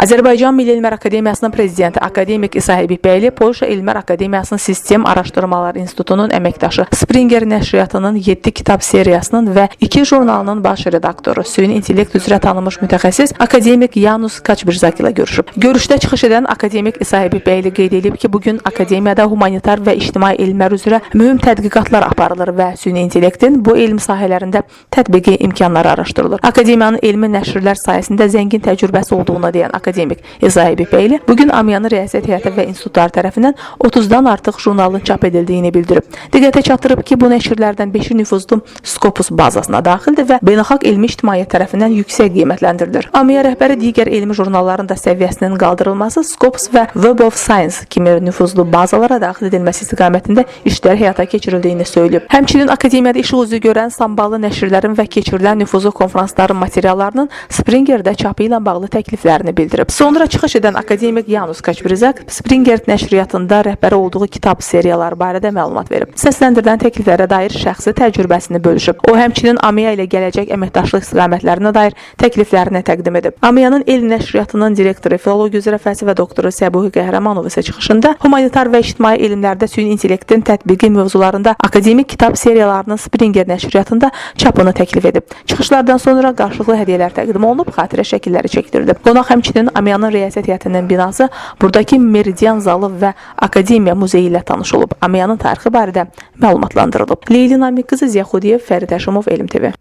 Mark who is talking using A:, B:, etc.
A: Azərbaycan Milli Elmlər Akademiyasının prezidenti akademik İsa Həbibbəyli Polşa Elmlər Akademiyasının Sistem Araşdırmaları İnstitutunun əməkdaşı, Springer nəşriyyatının 7 kitab seriyasının və 2 jurnalının baş redaktoru, süni intellekt üzrə tanınmış mütəxəssis akademik Yanus Kaçbirzak ilə görüşüb. Görüşdə çıxış edən akademik İsa Həbibbəyli qeyd edib ki, bu gün akademiyada humanitar və ictimai elmlər üzrə mühüm tədqiqatlar aparılır və süni intellektin bu elm sahələrində tətbiqi imkanları araşdırılır. Akademiyanın elmi nəşrlər sayəsində zəngin təcrübəsi olduğunu deyən akademik İsa Həbibbəyli bu gün AMİA-nın rəyasət heyəti və institutlar tərəfindən 30-dan artıq jurnalın çap edildiyini bildirib. Diqqətə çatdırıb ki, bu nəşrlərdən 5-i nüfuzlu Scopus bazasına daxildir və beynəlxalq elmi ictimaiyyət tərəfindən yüksək qiymətləndirilir. AMİA rəhbəri digər elmi jurnalların da səviyyəsinin qaldırılması, Scopus və Web of Science kimi nüfuzlu bazalara daxil edilməsi istiqamətində işlər həyata keçirildiyini söyləyib. Həmçinin akademiyada işıq üzü görən samballı nəşrlərin və keçirilən nüfuzlu konfransların materiallarının Springerdə çapı ilə bağlı təkliflərini bildirib. Sonra çıxış edən akademik Yanus Kaçbirzak Springer nəşriyyatında rəhbəri olduğu kitab seriyaları barədə məlumat verib. Səsləndirilən təkliflərə dair şəxsi təcrübəsini bölüşüb. O həmçinin AMİA ilə gələcək əməkdaşlıq istiqamətlərinə dair təkliflərini təqdim edib. AMİA-nın elm nəşriyyatının direktoru, filologiya üzrə fəlsəfə doktoru Səbuhi Qəhrəmanov isə çıxışında humanitar və ictimai elmlərdə süni intellektin tətbiqi mövzularında akademik kitab seriyalarının Springer nəşriyyatında çapını təklif edib. Çıxışlardan sonra qarşılıqlı hədiyyələr təqdim olunub, xatirə şəkilləri çəkdirilib. Qonaq həmçinin AMİA-nın rəyasət heyətinin binası, buradakı Meridian zalı və Akademiya muzeyi ilə tanış olub. AMİA-nın tarixi barədə məlumatlandırılıb. Leyli Namiq qızı Ziya Xudiyev, Fərid Həşimov, Elm TV.